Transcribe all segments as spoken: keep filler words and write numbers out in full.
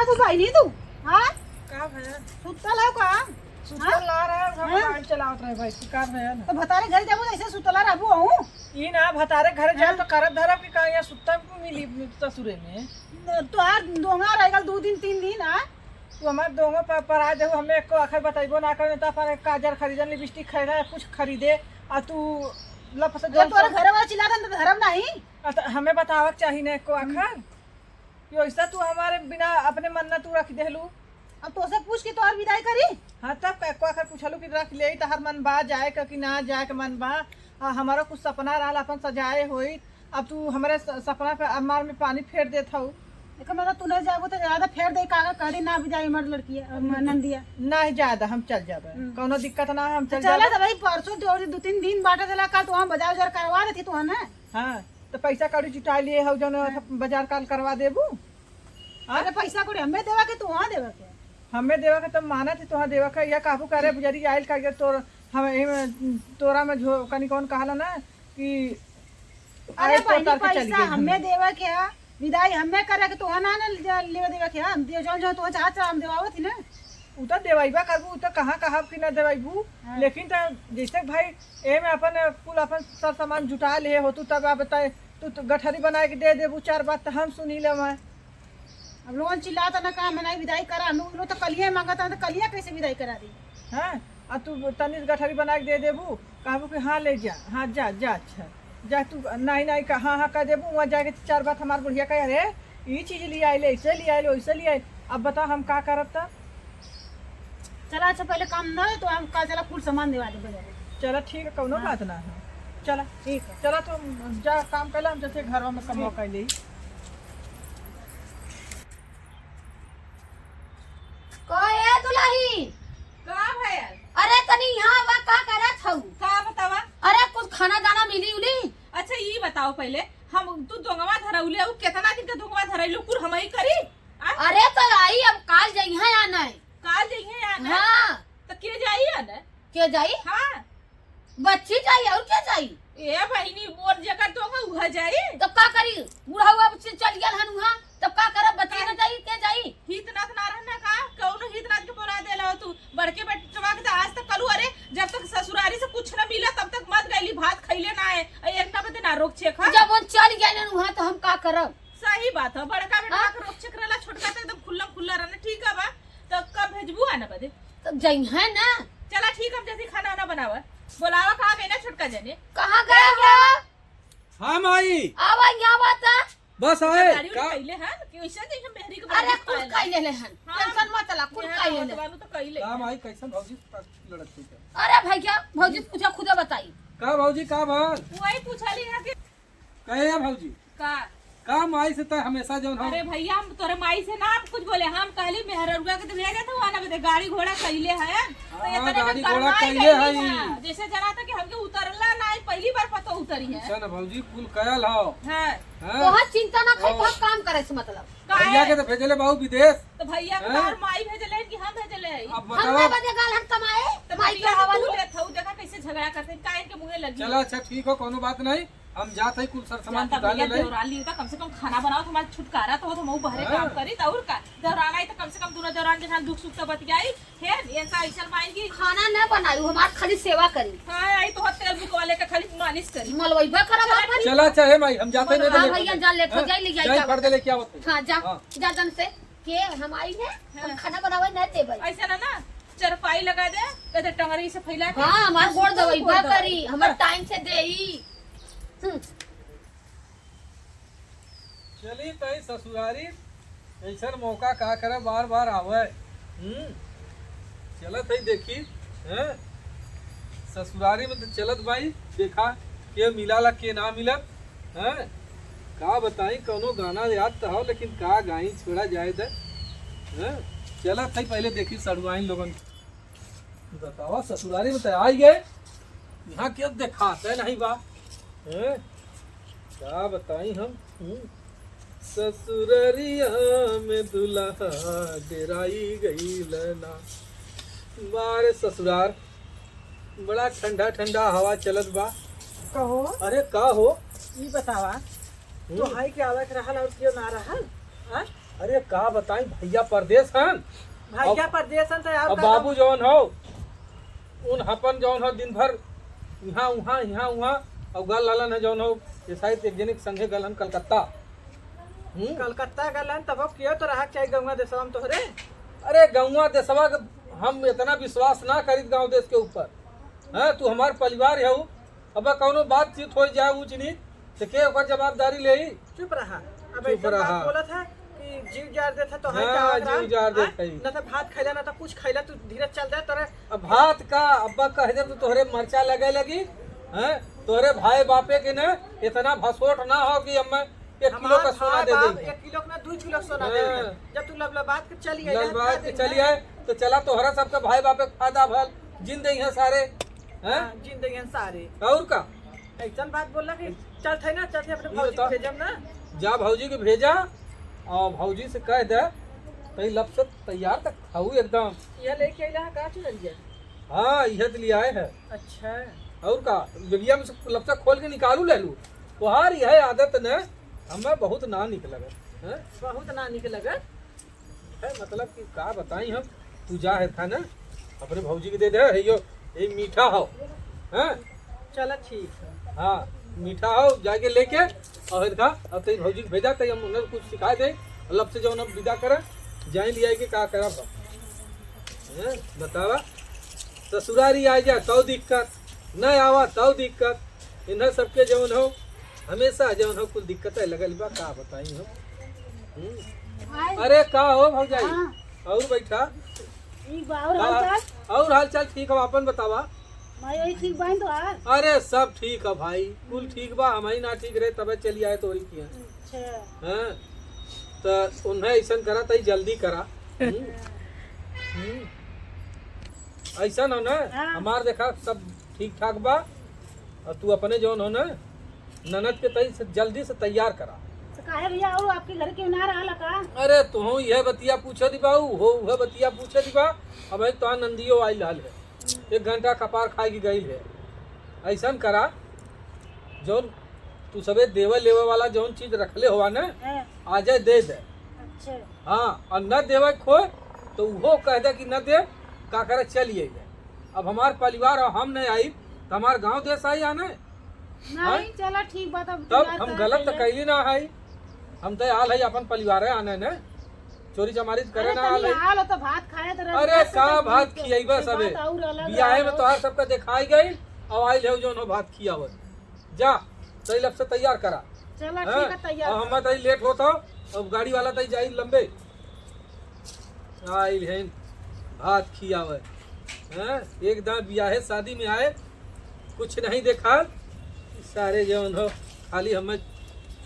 तू बहिनी तू, हाँ? का भया? सुतल हो का? सुतल हाँ? ना रहे, हम हाँ? मोबाइल चलावत रहे भाई, का भया ना? तो भतारे घर जाबू, ऐसे सुतला रहबू हूँ? ई ना, भतारे घर जाए हाँ? तो करब धरब कि का यहाँ सुत्ता भी मिली ससुरे में? तोहार दोंगा रह गल दू दिन, तीन दिन, हाँ? तू हमार दोंगा पर, पर आ देहू, हमें एको अखर बतैबो ना करे, तो अपन काजर खरीदन, लिपस्टिक खरीदन, कुछ खरीदे, आ तू लप से अरे, जोन तोरे सब घरे वाला चिल्लातन तो धरब नहीं? आ, तो हमें बतावक चाही ना एको हम्म। अखर। कि वैसा तू हमारे बिना अपने मन ना तू रख देहलू। अब तोसे पूछ के तोहर विदाई करी? हाँ, तब का, एको आखर पूछलू कि रख ले, तहर मन बा जाए का कि ना जाए के मन बा? आ, हमारा कुछ सपना रहल अपन सजाए होई, अब तू हमारे स-, सपना पे अरमान में पानी फेर देत हऊ। एकर मतलब तू नहीं जाबू तो ज्यादा फेर दे, काका करी ना विदाई हमार लड़की, अ, म-, नंदिया। नहीं ज्यादा, हम चल जाबे, हम्म। कौनो दिक्कत ना, हम तो चल चला जाबे। तो भाई, परसों जो दू तीन दिन बाटे देला, कल तू हम बाजार उजार करवा देती तू, है ना? हाँ, तो पैसा कौड़ी जुटा लिए हऊ, जौन हाँ। बाजार काल करवा देबू। हाँ? अरे पैसा कौड़ी हमें देवा के, तू वहाँ देवा के? हमें देवा के तब मानत ही, तोहाँ देवा के। या काबू करे बुजरी आइल का, अगर तोर, हम, एमे, तोरा में झो-, कनी कौन कहाला ना कि अरे आइल तोर बहिनी, तार के चली पैसा गई हमें हमें। देवा के है, विदाई हमें करे के, तोहाँ ना, ना ले-, लेवे देवा के है, हम दे, जौन, जौन तोहाँ चाहत रहा, हम देवावत ही ना। उ तो देवाइबा करबू, उ तो कहाँ कहब कि ना देवाइबू, हाँ। लेकिन तो जैसे भाई, एमे अपन कुल अपन सर सामान जुटा ले हो तू, तब आप बताए, तू तो गठरी बनाए के दे देबू चार बात तो हम सुनी ले मैं। अब लोगन चिल्लात ना काम है, नहीं विदाई करा, हम लोग तो कलिए मांगत हैं, तो कलिए कैसे विदाई करा दी? हाँ, आ तू तनी गठरी बना के दे देबू, कहबू कि हाँ ले जा, हाँ जा, जा, अच्छा, जा तू, नहीं, नहीं, का, हाँ, हाँ, कह देबू, वहाँ जाके चार बात हमार बुढ़िया कहे, "अरे, ई चीज ले आइले, ऐसे ले आइले, वैसे ले आइले।" अब बता हम का करब त? चला, अच्छा, पहले काम ना हो, तो हम का, चला, कुल सामान देवा दे बजारे। चला, ठीक है, कौनो हाँ। बात ना है। चला, ठीक है। चला, तो जा काम कर ले, हम जैसे घरवा में कमवा ठीक। कर ले। का ए दुलही? का भयल? अरे तनी यहाँ आवा, का करत हऊ? का बतावा? अरे कुछ खाना दाना मिली उली? अच्छा ई बताओ पहले, हम तू दोंगवा धरौले, उ केतना दिन के दोंगवा धरैलू, कुल हमही करी? आ? अरे तो आई, अब काल जइहे या नहीं? काल जइहे या नहीं? हाँ। तो के जाई या नहीं? के जाई? हाँ। बच्ची जाई और के जाई? ए बहिनी, मोर जेकर दोंगा उहे जाई। तब का करी? बुढ़ऊ अब से चल गया हन उहाँ, तब का करब? बच्ची न जाई, के जाई? हित नात ना रहना का? कौनो हित नात के बोला देला हो तू? बड़के बेटवा के तो आज तक कलू, अरे, जब तक ससुरारी से कुछ न मिला, तब तक मत गईली, भात खैले ना है। आ एक ना बदे ना रोक छेक, हाँ? जब वो चल गया हन उहाँ, तो हम का करब? सही बात है, बड़का बेटवा हाँ? के रोक छेक रहला, छोटका तो एकदम खुल्ला खुल्ला रहना, ठीक है बा? तो कब भेजबू आना बदे? तब जइहे ना। चला ठीक, हम जैसे खाना वाना बनावा। बोलावा कहाँ गए ना छोटका जने? कहाँ गए हो? हाँ माई। आवा यहाँ बात है। बस आए। गाड़ी उड़ी का? कैले हैं कि वैसे जैसे मेहरी के अरे बराबर कुल पाएला। कैले ले हन। हाँ। टेंशन मत ला, कुल यहाँ कैले तो ले। बतावा तो कैले। का माई कैसन भौजी लड़त थी का? अरे भैया, भौजी पूछा खुदे बताई। का भौजी का बात? वही पूछा ली है कि कहे या भौजी? का? का माई से त हमेशा जौन हम अरे भैया, हम तोरे माई से ना हम कुछ बोले, हम कहली मेहररुआ के तो भेजा था, वहाँ ना बदे गाड़ी घोड़ा कैले है, तो हाँ, इतने में गाड़ी घोड़ा गरमाई कैले गई है। ना, जैसे जना था कि हमके उतरला ना, पहली बार पता उतरी है। अच्छा ना भौजी, कुल कयल हो। हाँ। हाँ। तोहर चिंता ना खाई, ओ। तोहर काम करे से मतलब। काहे? भैया के तो भेजले बाबू विदेश। तो भैया के हाँ? तोहर माई भेजले हैं कि हम भेजले हैं? अब हम बताओ। ना बदे गाल हम कमाए, तो माई भैया के से हवालू। तू लेत हऊ, देखा कैसे झगड़ा करते हैं, काहे के मुँहे लगी। चला अच्छा ठीक हो, कोनो बात नहीं। हम जात हई कुल सर सामान जाता जुटा भैया ले लई। देवरान ली त कम से कम खाना बनाओ, हमार छुटकारा तो हो, हम बहरे हाँ। काम करी त और का। देवरान आई त कम से कम दूनो देवरान के साथ दुख सुख तो बतियाई। हे, ये ऐसा ऐसा माई की खाना न बनाई, हमार खाली सेवा करी। हाँ, आई तो तेल बुकवा लेके खाली मालिश करी। मलवैबा करब चला आपन। ठीक चला, चाहे माई, हम जाते मलवा नहीं हाँ देंगे। भैया, जा ले, हाँ, जाई ले जाई जाई का। पर्दे लेके आवत हई। हाँ, जा, हाँ। जा जन से। के हम आई है, हम हाँ। खाना बनावे ना देबै। ऐसे ना ना, चरपाई लगा दे, कहते टंगरी से फैला के। हाँ, हमार गोड़ दबाई बा करी, हमार टाइम से देई। हम्म। चली तई ससुरारी, ऐसन मौका का करे बार बार आवे। हम्म। चलत है देखी, हैं? ससुरारी में तो चलत बाई, देखा के मिलाला के ना मिलत। हैं? का बताई, कौनो गाना याद त हो, लेकिन का गाई, छोड़ा जाए दे। हैं? चलत है, पहले देखी सड़ुआइन लोगन। बतावा, ससुरारी में त आई गए, यहाँ के देखाते नहीं बा। हैं? का बताई हम? हम्म? ससुररिया में दुल्हा डेराई गई ना। बारे ससुरार, बड़ा ठंडा ठंडा हवा चलत बा। कहो। अरे का हो? ई बतावा, हम्म। तोहाई के आवे के रहल और क्यों ना रहल? हाँ? अरे का बताई, भइया परदेस हन। भइया अब, परदेस हन त और अब का बाबू जौन हो, उन हपन जौन हो दिन भर इहाँ उहाँ, इहाँ उहाँ, और गल रहलन है जौन हो, ये शायद एक जने के संगे गल हन कलकत्ता। हम्म? कलकत्ता गल हन, तब कियो तो रहा चाहिए गौवा देसवा में तोहरे। अरे गौवा देसवा के हम इतना विश्वास ना करित गाँव देस के ऊपर। हाँ, तू हमार परिवार है, अब कौनो बातचीत हो जाए ऊँच नीच, तो के ओकर जवाबदारी लेई? चुप रहा। अब चुप ऐसा रहा। बात बोलत है कि जीव जार देत है तो है हाँ, का ओकरा? जीव जार देत हाँ? है। ना तो भात खैला, ना तो कुछ खैला, तू धीरे चल दे तोरे। अब भात का, अब्बा कह दे तो तोहरे मरचा लगे लगी, हैं? तोहरे भाई बापे के ना इतना भसोट ना हो कि अब मैं एक किलो हमार का सोना भाई दे बाप दे। एक किलो के ना, दू किलो सोना दे हाँ। दे। जब तू लबलबात के चली आई, लबलबात के चली आई, तो चला तोहरा सबके भाई बापे के फायदा भल, जिन दे हैं सारे, हैं? हाँ, जिन दे हैं सारे। और का? ऐसन बात बोलला कि चल थे ना, चल थे अपने ये भौजी बता। के भेजम ना। जा भौजी के भेजा और भौजी से कह दे, तई लब से तैयार तक खाऊ एकदम। यह लेके अइला है का चुनरिया? हाँ, यह तो ले आए है। अच्छा। और का, बेगिया में से लपसा खोल के निकालू ले लू। तोहार यह आदत न हमें बहुत ना निक लगत, हैं? बहुत ना निक लगत। है, मतलब कि का बताई हम, तू जा है था ना, अपने भौजी के दे दे, है यो, ये मीठा हो, हैं? चला ठीक है। हाँ, मीठा हो, जाके लेके और है था, अब तेरी भौजी के भेजा, तई हम उन्हें कुछ सिखा दे, मतलब से जो उन्हें विदा करें, जाए लिया के का करब हम, हैं? बतावा, ससुरारी आ जा तौ दिक्कत, न आवा तौ दिक्कत, इन्हें सबके जौन हो, हमेशा जौन हो, कुल दिक्कत है लगल बा, का बताई हम। हम्म। हाय। अरे का हो भौजाई? हाँ। और बैठा। ठीक बा, और का? हाल चाल? और हाल चाल ठीक हो, आपन बतावा। माई वही ठीक बाइन तो आ? अरे सब ठीक है भाई, कुल ठीक बा, हम ही ना ठीक रहे तबे चली आए तोरी किया। अच्छा। हाँ, तो उन्हें ऐसन करा, तई जल्दी करा। हम्म। हम्म। ऐसन हो ना, हाँ। हमार देखा सब ठीक ठाक बा, और तू अपने जौन हो ना, ननद के तई से जल्दी से तैयार करा। तो काहे भैया, और आपके घर के ना रहला का? अरे तुहू यह बतिया पूछे दी बा, ऊ हो वह बतिया पूछे दी बा। अब एक तो नंदियो आइल रहल है, एक घंटा कपार खाए की गइल है। ऐसन करा, जौन तू सबे देवे लेवे वाला जौन चीज रखले होवा ना, हाँ। आ जाए दे दे। अच्छा। हाँ, और न देवे खोए तो उहो कह दे कि न दे, का करे चली अइबे। अब हमार परिवार और हम नहीं आई तो हमार गांव देश आई आने? नहीं, हाँ? चला ठीक बात, अब तब तैयार हम कर गलत तो पहले। कैली ना है, हम तो आल है अपन परिवार है आने ने, चोरी चमारी तो करे अरे ना तनी आल है। आल हो तो भात खाए तो रह अरे बस का एकदम भात ठीक है। खियाई बस ये अबे, बात और अलग बियाहे में रहल हो। तोहार सबका दिखाई गई, अब आई ले जौन हो भात खिया हो। जा, तई लब से तैयार करा। चला, हाँ? ठीक है, तैयार अब करा। हम तई लेट होता, अब गाड़ी वाला तई जाई लंबे। आइल हैं, भात खियावे। हैं? एक दांव बियाहे शादी में आए, कुछ नहीं देखा। सारे जौन हो, खाली हमें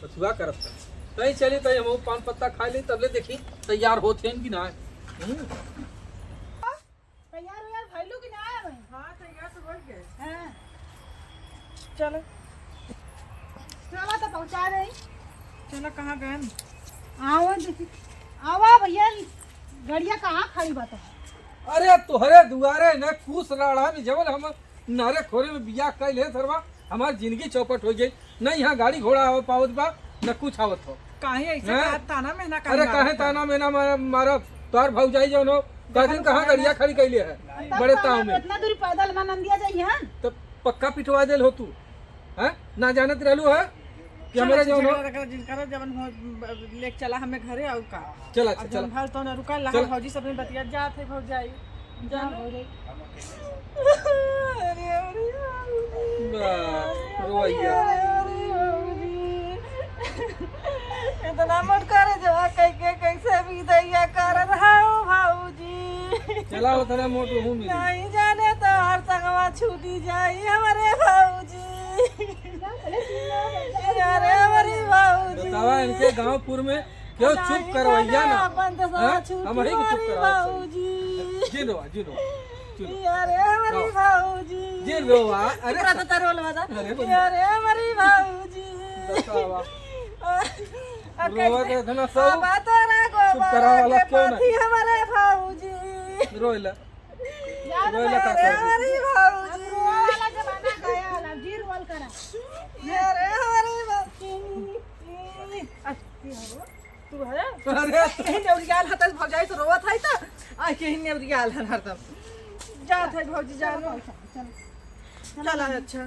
बतुआ करत हैं। तई चली, तई हम पान पत्ता खा ली, तबले देखी तैयार होत हैं कि ना। हम्म? तैयार वैयार भइलू कि ना आए भाई? हाँ, तैयार तो हो गए। हाँ। चलो। चलो तो पहुँचा रही। चलो, कहाँ गए? आओ देखी। आवा भैया, ई गड़िया कहाँ खड़ी बा तो? अरे तोहरे दुआरे न कुस राड़ा में जवन हम नारे खोरे में बियाह कइल है सरवा, हमार जिंदगी चौपट हो गई। न यहाँ गाड़ी घोड़ा आवे पावत बा, न कुछ आवत हो। काहे ऐसे हैं? कहा ताना मेहना काहे अरे मारत काहे बा? ताना मेहना मार-, मारब? तोहार भौजाई जौन हो, कहतिन कहाँ कहाँ गड़िया खड़ी कइले है? तब बड़े कहाँ ताव में। इतना दूर पैदल मा नंदिया जाई हैं? तो पक्का पिटवा देल हो तू, हैं? ना जानत रहलू है कि चलो, हमरा अच्छा, जौन हो। झगड़ा रगड़ा जिन करो, जवन हो, ब-, लेके चला हमें घरे और का। चला, अच्छा, अब जौन चला। भल तो न रुका, लहा चला। भौजी सब में बतिया जात है भौजाई। जानो। अरे, अरे, अरे। बा, रोइया। अरे, अरे, भौजी। इतना मोट करे जवा कह के कैसे विदैया करत हौ भौजी। चला, उतने मोट हूँ मिली। नहीं जाने तो हर संगवा छूटी जाई हमारे भौजी। अरे, हमारी भौजी। बतावा, इनके गांवपुर में क्यों चुप करवैया ना? अपन तो हैं? सारा छूटी हम ही को चुप हमारी कराओ। भौजी। जिन रोवा, जिन रोवा, जिन रोवा। अरे हमारी आओ। भौजी। जिन रोवा, अरे चुप रह तो तार वाला बता। अरे बोल। अरे हमारी भौजी। बतावा। अ, रोवा कैसे? तो इतना सब अब तोरा चुप गोबर करावे वाला के क्यों ना? पाथी हमारे भौजी। रोइला। याद रोइला का अरे करी? हमारी भौजी। अब रोआ वाला जमाना गया वाला, जी रोल करा। अरे हमारी भौजी। अरे, की हो? तू है? अरे। यही नेवरियाल है, तो भौजाई से रोवत है, तो आ के ही नेवरियाल है हरदम। जात है भौजी जानो। चला, अच्छा।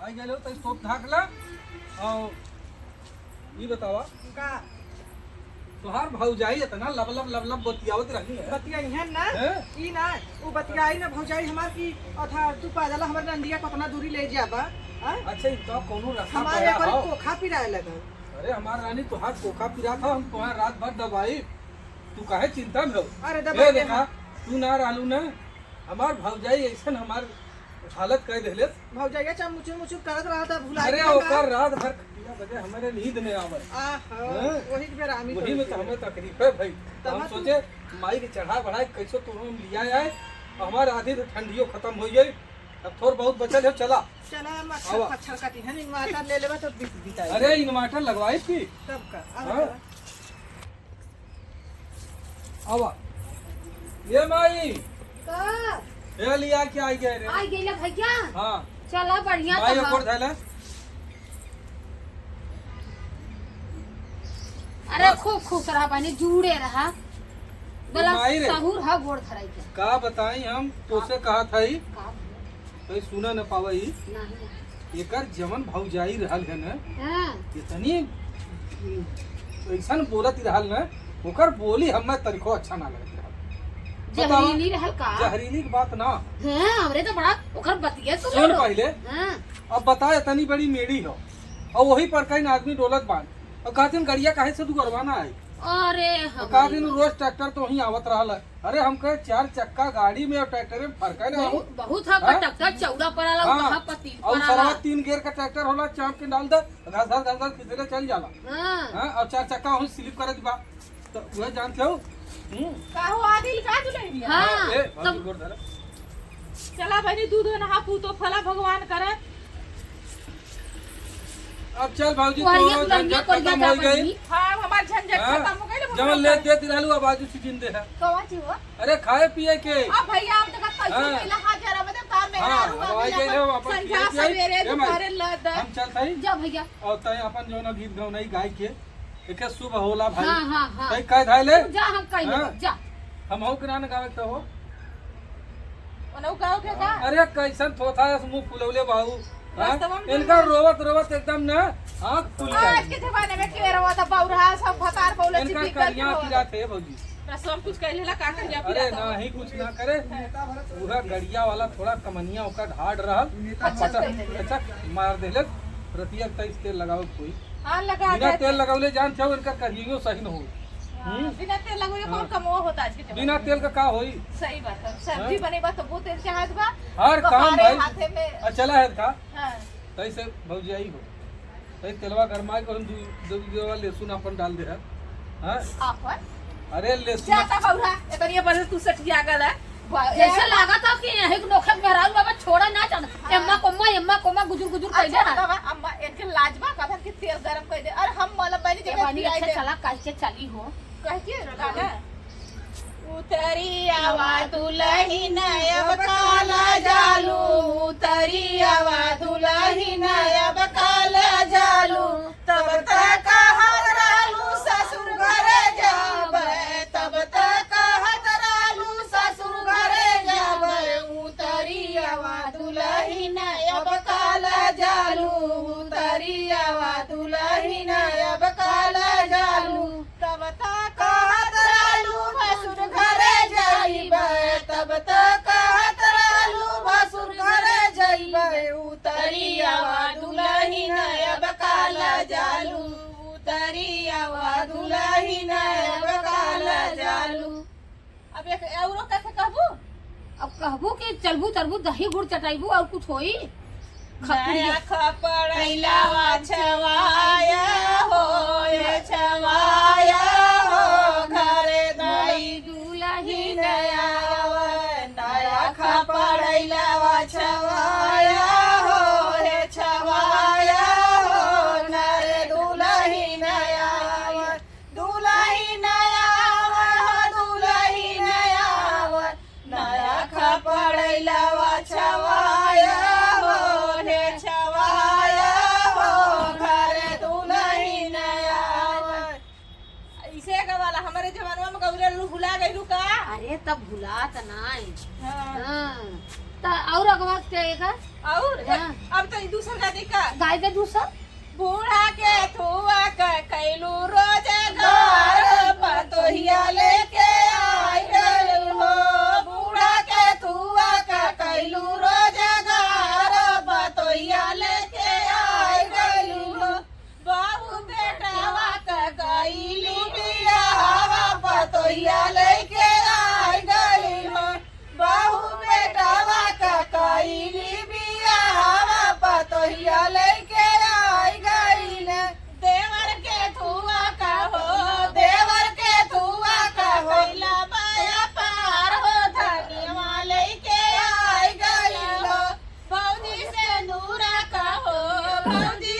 आ गए लो, तो सोप ढाक ला। और ये बतावा। का? तोहार भौजाई इतना लब लब लब लब बतियावत रही है। बतियाई है ना? हैं? ई ना, वो बतियाई ना भौजाई हमार की, अथा, तू पाजला हमार नंदिया को इतना दूरी ले जाबा, हाँ? अच्छा, ई तो कोनो रस्ता हमारे पाया अपन हो। कोखा पिराए लगल। अरे हमार रानी, तोहार कोखा पिरात हो, हम तोहार रात भर दबाई, तू काहे चिंता में हो? अरे ए दबाई दे देखा, हम। तू ना रहलू ना, हमार भौजाई ऐसन हमार हालत कह देले। भौजाइया चाहे मुचुर मुचुर करत रहा था, भुला अरे गया का? ओकर रात भर खटिया बजे हमारे नींद नहीं आवे। आहो, हैं? वही के बेरा हम ही वही में तो करते हमें तकलीफ है भाई। तो तब हम तू सोचे माई के चढ़ा बढ़ा के कैसे तो हम लिया आए, हमार आधी तो ठंडियो खत्म हो गई, अब थोड़ बहुत बचल है, चला। चला, मच्छर आवा। मच्छर काटी है, inverter ले लेबा तो बीत बीत आई। अरे inverter लगवाई थी। तब का, अब हाँ? चला। आवा। ये माई। का? ये लिया के आई गए रे। आई गइला भैया? हाँ। चला, बढ़िया माई तो एक बा। और धैला। अरे, बस। खूब खुश रहा बहिनी, जुड़े रहा। बोला, माई रे। सहूर हा गोड़ धराई के। का बताई हम, तोसे कहा था ही। का? भाई सुना न पावा ई। नहीं। एकर जवन भौजाई रहल है न, हाँ। इतनी, उम, ऐसन बोलत रहल न, ओकर बोली हमें तनिको अच्छा ना लगत रहल। बतावा। जहरीली रहल का? जहरीली के बात ना। हाँ, हमरे तो बड़ा ओकर बतिया सुन सुन लो। पहिले। हाँ। अब बता, इतनी बड़ी मेड़ी हो, और वही पर कहीं आदमी डोलत बान, और कहतिन गड़िया काहे से दुगरवा ना आई? अरे, और कहतिन हमारी रोज ट्रैक्टर तो वहीं आवत रहल है। अरे, हम कहे, चार चक्का गाड़ी में और ट्रैक्टर में फर्क है ना बहुत, हो? बहुत है, हाँ? ट्रैक्टर चौड़ा पड़ाला, हाँ। वहाँ पतील और पड़ाला। सरवा तीन गियर का ट्रैक्टर होला, चाप के डाल दे, घस घस घस घस खिसले चल जाला। हाँ। हाँ, और चार चक्का वहीं स्लिप करे बा, तो वह जानते हो? हम्म। का हो, आ गइल का दुल्हनिया? हाँ, हाँ, ए, तब भौजी गोड़ धरा। चला बहिनी, दूध नहा पूतो फला भगवान करे। अब चल भौजी, कोहरिया तोरो कोहरिया झंझट कोहरिया खत्म का हो गई। बनी? हाँ, हमार झंझट हाँ? खत्म हो गई, अब जवन हम ले देत रहलू, अब आजू सीजन दे है। कौन चीज हुआ? अरे खाए पिए के। अब भैया, आप देखा कैसे हाँ। पहले हाथ जरा बदे तार में हाँ, हरारू अब आ आ गई, गई अब अपन संझा पिए पिए। सवेरे ए माई, दुपहरे लद। हम चल थाई। जा भैया। और तय अपन जौन गीत गौनाई गाय के, एके शुभ होला भाई। हाँ, हाँ, हाँ। तय कह धाय ले। तू जा, हम कह ले, हाँ? जा। हम हो के ना गावे के हो। ओनहु गाँव के का? अरे कैसन थोथा है, मुंह फुलौले बाबू। हाँ? वास्तव में इनका रोवत रोवत एकदम ना आँख फूल आज जाए। के जमाने में के रोवत है, बौरहा सब भतार बौले इनका चिपी करके करिया रोवत। पिरात है भौजी। रसवा कुछ कह लेला, का करिया अरे पिरात है? नाही कुछ ना करे। वह गड़िया वाला थोड़ा कमनिया ओकर ढाढ़ रहल। अच्छा, पटक, कह देले। पटक मार देले। रतिया के तेल लगावे कोई। हाँ, लगा बिना दे। तेल लगौले जान चाहो इनका करियो सही न हो। हाँ, हम्म? बिना तेल लगौले कौन हाँ। कमवा होता आज के जमाने बिना में? तेल का का होई? सही बात है। सब्जी हाँ? बनेबा तबो तेल चाहत बा। हर काम कपारे भाई। हाथे में। आ, चला है का? हाँ। तैसे भौजी आई हो। तै तेलवा गरमाए को हम दू, दू, दू देवा लहसुन अपन डाल दे है। हाँ? आपन? अरे लहसुन। जाता बौरा, एतनिया पर तू सठिया गल है। वाह, जैसे ए, लागत हो कि यही नोखे मेहरारू बाबा छोड़ा ना जाना। हाँ। एम्मा कोम्मा, एम्मा कोम्मा गुजुर गुजुर अच्छा, कइले है। बतावा, अम्मा, इनके लाज बा, कहत कि तेल गरम कर दे। अरे हम मलब बनी ए जगह बनी, पियाई अच्छा दे। चला, कैसे चली हो? कह के गाना। उतरी आवा दुलहिन अब काला जालू, उतरी आवा दुलहिन अब काला जालू, तब तक कहत रहलू ससुर घरे जाबे, तब तक कहत रहलू ससुर घरे जाबे, उतरी आवा दुलहिन अब काला जालू, उतरी आवा दुलहिन अब काला जालू। तब त कहत रहलू भसुर घरे जाइबे, तब त कहत रहलू भसुर घरे जाइबे। उतरी आवा दुलहिन अब काला जालू, उतरी आवा दुलहिन अब काला जालू। अब एक औरो कैसे कहबू? अब कहबू कि चलबू तरबू दही गुड़ चटाइबू और कुछ होई? खपुरिया। नया खपड़ैलावा छवाया हो, ए छवाया हो, घरे दाई दुलहिन आवा। नया खपड़ैलावा छवाया हो, ए छवाया हो, घरे दुलहिन आवा। दुलहिन आवा हो, दुलहिन आवा, नया खपड़ैलावा छवाया हो, हे छवाया हो, घरे दुलहिन ए, तब भुलात नाई। हाँ। हाँ। त और अगवा के एकर? और? हाँ। अब तो ई दूसर का देखा। गाय के दूसर? बूढ़ा के थुआ का कैलू रोजगार, पतोहिया लेके आई गइल हो। बूढ़ा के थुआ का कैलू रोजगार, पतोहिया लेके आई गइल हो। बाबू बेटावा का कैली बियाहवा, पतोहिया लेके आई गइल हो। बाबू बेटावा का कैली बियाहवा, पतोहिया लेके आई गइल। देवर के थुआ का हो, देवर के थुआ का हो, कैला बाया पार हो, धनिया लेके आई गइल हो। भौजी से नूरा का हो, भौजी